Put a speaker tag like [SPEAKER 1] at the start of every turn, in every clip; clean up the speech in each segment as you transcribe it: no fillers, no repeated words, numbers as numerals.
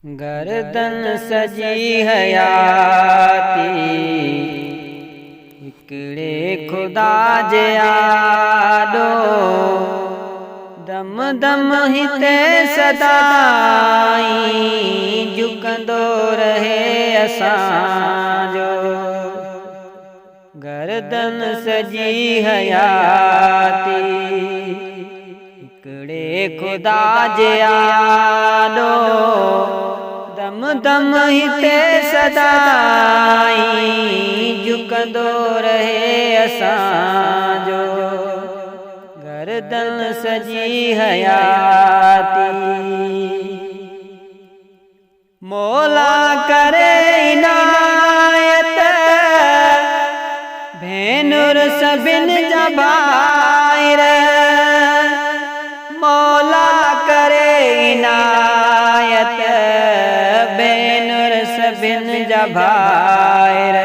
[SPEAKER 1] گردن سڄي حياتي هڪڙي خدا جي آڏو دم دم هتي سدائين جهڪندو رهي اسان جو گردن سڄي حياتي هڪڙي خدا جي آڏو دم دم هتي سدائين جهڪندو رهي اسان جو گردن سڄي حياتي. مولا ڪري عنايت ڀينر سڀن جا ڀائر مولا ڪري عنايت ڀينر سڀن جا ڀائر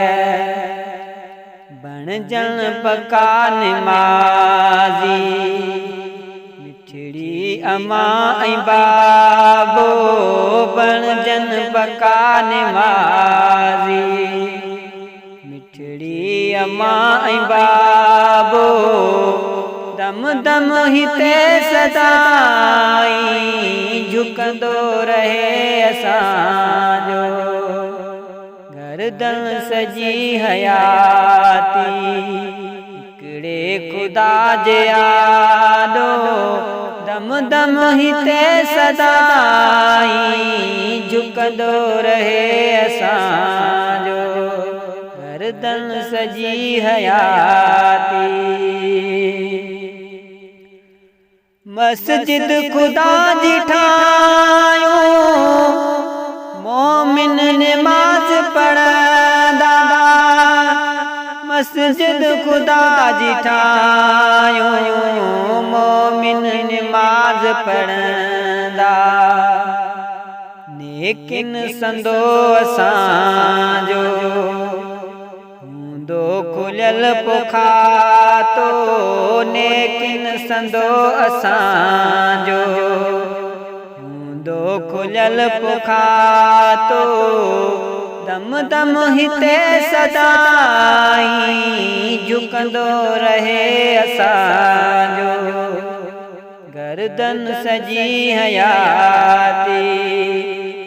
[SPEAKER 1] بڻجن پڪا نمازي. مٺڙي امان ۽ بابو بڻجن پڪا نمازي. مٺڙي امان ۽ بابو دم دم هتي سدائين جهڪندو رهي اسان جو. گردن سڄي حياتي هڪڙي خدا جي آڏو دم دم هتي سدائين جهڪندو رهي اسان جو گردن سڄي حياتي. مسجد خدا جي ٺاهيون مومن نماز پڙهندا مسجد خدا جي ٺاهيون مومن نماز پڙهندا نيڪين سندو اسان جو هوندو کليل پوکاتو نيڪين سندو اسان جو هوندو کليل پوکاتو دم دم هتي سدائين جهڪندو رهي اسان جو گردن سڄي حياتي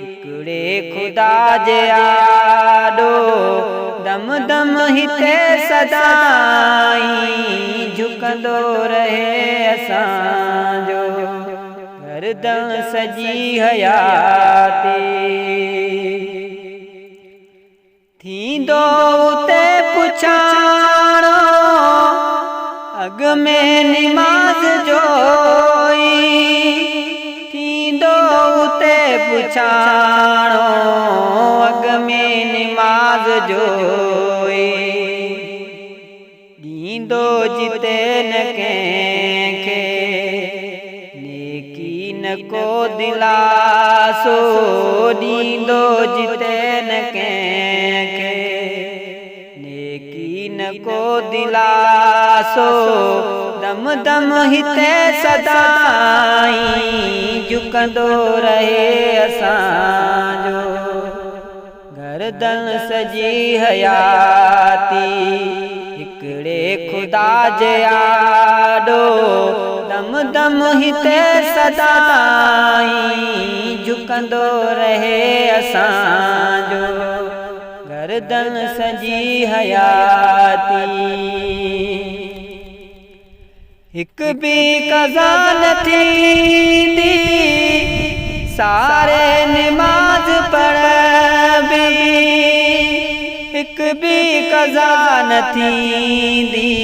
[SPEAKER 1] هڪڙي خدا جي آڏو دم دم هتي سدائين جهڪندو رهي اسان جو گردن سڄي حياتي. ٿيندو اتي پڇاڻو اڳ ۾ نماز جو ئي ٿيندو اتي پڇاڻو اڳ ۾ نماز جو ئي ڏيندو جتي نه ڪنهن کي نيڪي نه ڪو دلاسو ڏيندو جتي نه ڪنهن کي نيڪي نه ڪو دلاسو دم دم هتي سدائين جهڪندو رهي اسان جو گردن سڄي حياتي هڪڙي خدا جي آڏو دم دم هتي سدائين جهڪندو رهي اسان جو گردن سڄي حياتي. هڪ به قضا نه ٿيندي، ساري نماز پڙهبي. هڪ به قضا نه ٿيندي،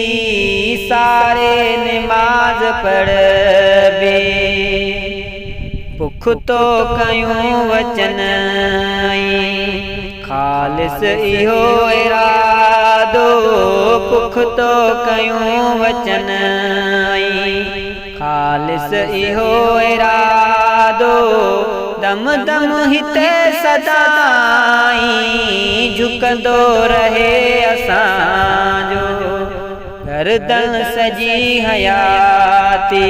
[SPEAKER 1] ساري نماز پڙهبي. پختو ڪيون وچن ۽ خالص اهو ارادو پختو ڪيون وچن ۽ خالص اهو ارادو دم دم هتي سدائين جهڪندو رهي اسان جو. گردن سڄي حياتي.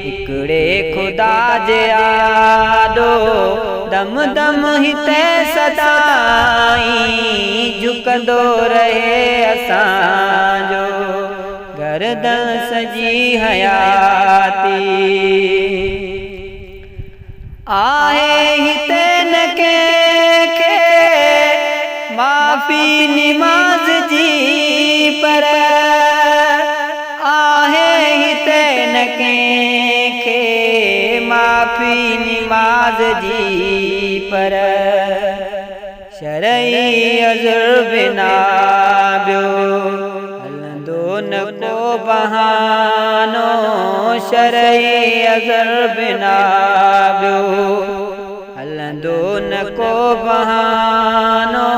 [SPEAKER 1] هڪڙي خدا جي آڏو دم دم هتي سدائين جهڪندو رهي اسان جو گردن سڄي حياتي. آهي هتي نه ڪنهن کي معافي نماز جي پر آهي هتي نه ڪنهن کي معافي نماز جي پر شرعي عذر بنا ٻيو هلندو نه ڪو بهانو شرعي عذر بنا ٻيو هلندو نه ڪو بهانو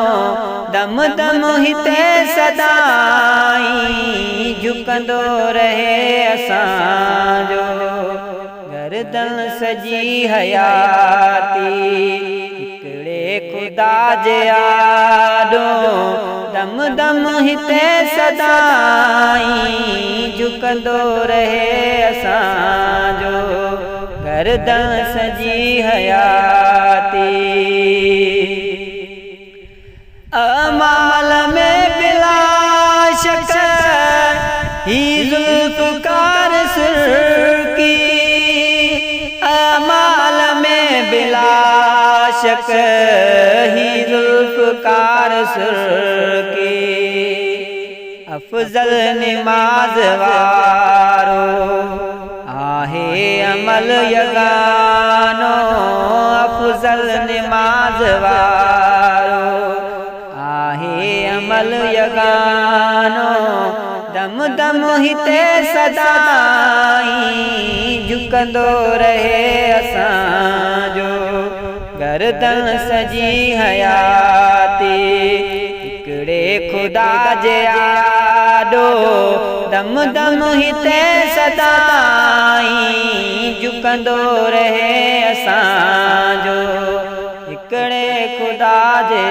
[SPEAKER 1] دم دم هتي سدائين جهڪندو رهي اسان جو گردن سڄي حياتي. هڪڙي خدا جي آڏو دم دم هتي سدائين جهڪندو رهي اسان جو گردن سڄي حياتي. اعمال ۾ بلا شڪ هي ذوالفقار سرڪي اعمال ۾ بلا شڪ هي ذوالفقار سرڪي افضل نماز وارو آهي عمل يگانو افضل نماز وارو آهي عمل يگانو دم دم هتي سدائين جهڪندو رهي اسان جو گردن سڄي حياتي. هڪڙي خدا جي آڏو دم دم هتي سدائين جهڪندو رهي اسان جو هڪڙي خدا جي